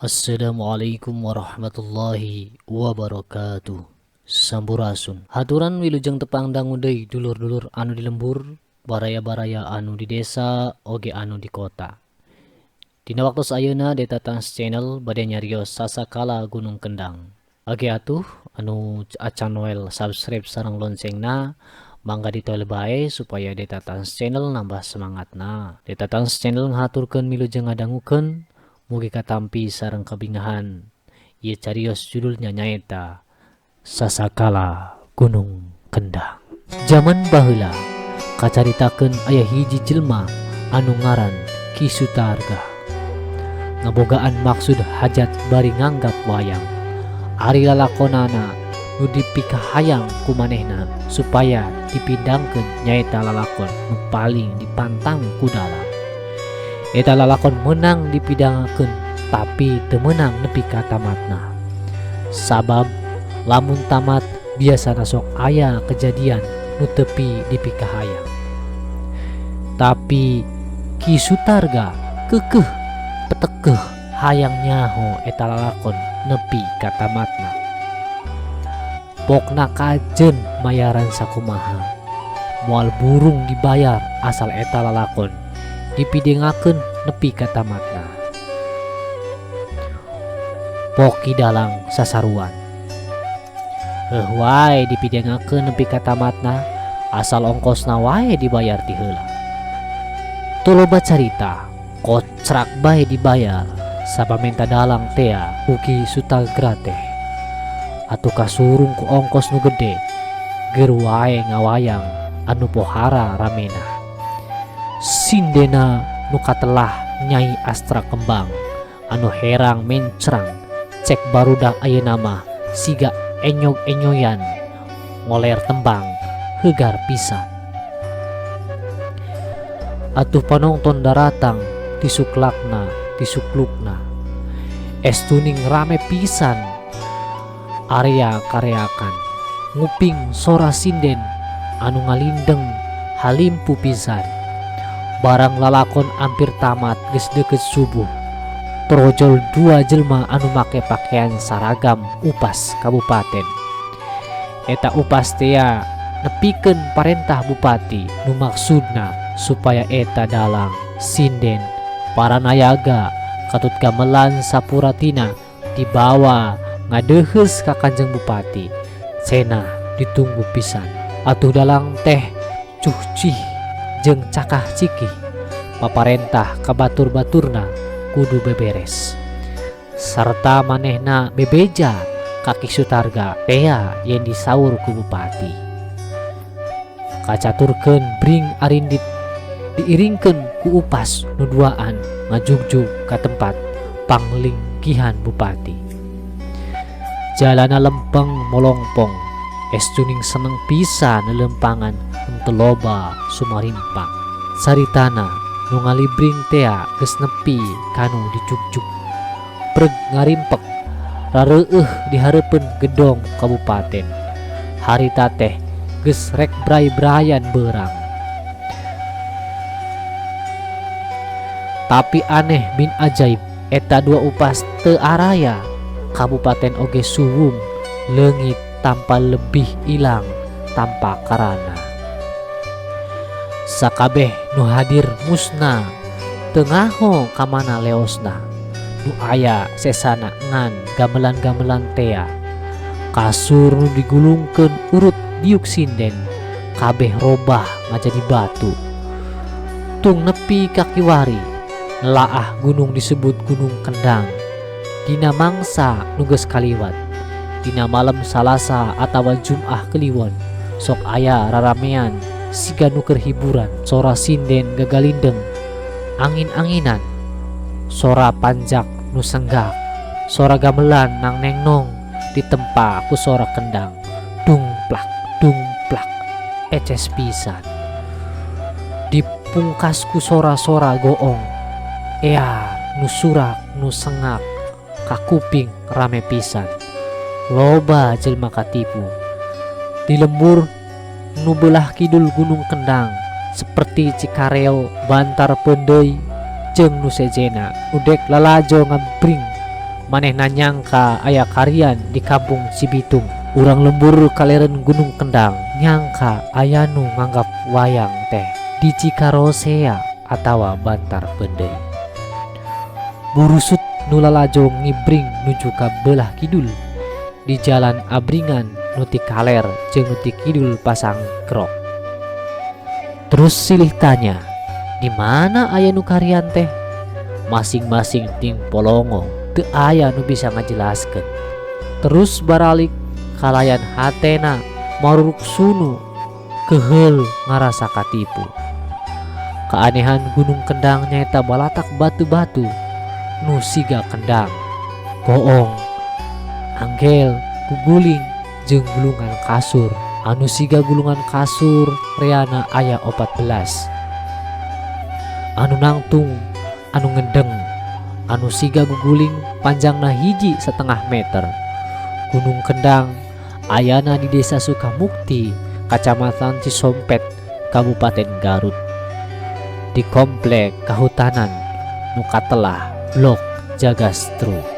Assalamualaikum warahmatullahi wabarakatuh. Sampurasun. Haturan wilujeng tepang dangu deui dulur-dulur anu di lembur, baraya-baraya anu di desa, oge anu di kota. Dina waktos ayeuna Deta Tans Channel bade nyarios Sasakala Gunung Kendang. Oge atuh anu acan noel subscribe sareng loncengna mangga ditoel bae supaya Deta Tans Channel nambah semangatna. Deta Tans Channel ngahaturkeun wilujeng ngadangukeun, mugi katampi sareng kabingahan. Ieu carios judulnya nyaeta Sasakala Gunung Kendang. Jaman baheula kacaritakeun aya hiji jelema anu ngaran Ki Sutarga. Ngabogaan maksud hajat bari nganggap wayang. Ari lalakonana nu dipikahayang ku manehna supaya dipidangkeun nyaeta lalakon nu paling dipantang ku dalang. Eta lalakon meunang dipidangakeun tapi teu meunang nepi ka tamatna. Sabab lamun tamat biasana sok aya kejadian nu tepi dipikahayang. Tapi Ki Sutarga keukeuh petekeuh hayang nyaho eta lalakon nepi ka tamatna. Pokna kajen mayaran sakumaha. Moal burung dibayar asal eta lalakon dipidengakeun nepi ka tamatna. Poki dalang sasaruan. Heuh wae dipidengakeun nepi ka tamatna asal ongkosna wae dibayar ti heula. Teu loba carita, kocrak bae dibayar sapamenta dalang tea ku Ki Sutarga teh. Atuh kasurung ku ongkos nu gede, geur wae ngawayang anu pohara ramena. Sindena nu katelah Nyai Astra Kembang anu herang mencrang cek barudak ayeuna mah siga enyog-enyoyan ngoler tembang hegar pisan. Atuh panongton daratang tisuklakna tisuklukna. Estuning rame pisan area kareakan nguping sora sinden anu ngalindeng halimpu pisan. Barang lalakon ampir tamat geus deukeut subuh. Torojol dua jelma anu make pakaian saragam upas kabupaten. Eta upas tea nepikeun parentah bupati nu maksudna supaya eta dalang sinden para nayaga katut gamelan sapuratina dibawa ngadeuheus ka Kanjeng Bupati. Cenah ditunggu pisan. Atuh dalang teh cuhcih jeung cakah cikih paparentah ka batur-baturna kudu beberes. Sarta manehna bebeja ka Ki Sutarga tea yen disaur ku bupati. Kacaturkeun bring arindit diiringkeun ku upas nu duaan ngajugjug ka tempat panglinggihan bupati. Jalana lempeng molongpong, estuning seneng pisan lelempangan henteu loba sumarimpang. Saritana nu ngalibring tea geus nepi kanu dijugjug. Preg ngarimpek rareueuh di hareupeun gedong kabupaten. Harita teh geus rek bray-brayan beurang. Tapi aneh bin ajaib eta dua upas teu araya. Kabupaten oge suwung leungit tanpa lebih ilang tanpa karana. Sakabeh nu hadir musna teu ngaho ka mana leosna. Nu aya sesana ngan gamelan-gamelan tea. Kasur nu digulungkeun urut diuk sinden kabeh robah ngajadi batu. Tung nepi ka kiwari nelaah gunung disebut Gunung Kendang. Dina mangsa nu geus kaliwat. Dina malam Salasa atawa Jum'ah Kliwon sok aya raramean siga nu keur hiburan. Sora sinden gagalindeng angin-anginan, sora panjak nu senggak, sora gamelan nang nengnong ditempa ku sora kendang dungplak dungplak eces pisan. Dipungkas ku sora-sora goong ea nu surak nu sengak kakuping rame pisan. Loba jelma katipu di lembur nu beulah kidul Gunung Kendang seperti Cikareo, Bantar Peundeuy jeung nu sejena udek lalajo ngabring Manehna nyangka aya karian di Kampung Cibitung. Urang lembur kalereun Gunung Kendang nyangka aya nu nganggap wayang teh di Cikarosea atawa Bantar Peundeuy. Burusut nu lalajo ngibring nuju ka beulah kidul. Di jalan abringan nu ti kaler jeung nu ti kidul pasang krok. Terus silih tanya, di mana aya nu karian teh? Masing-masing ting polongo teu aya nu bisa ngajelaskeun. Terus baralik kalayan hatena maruruk sunu keheul ngarasa katipu. Keanehan Gunung Kendang nyaeta balatak batu-batu nu siga kendang, goong, anggel, guguling jeung gulungan kasur. Anu siga gulungan kasur reana aya 14. Anu nangtung, anu ngendeng, anu siga guguling panjangna 1,5 meter. Gunung Kendang ayana di Desa Sukamukti, Kacamatan Cisompet, Kabupaten Garut. Di komplek Kahutanan nu katelah Blok Jagastro.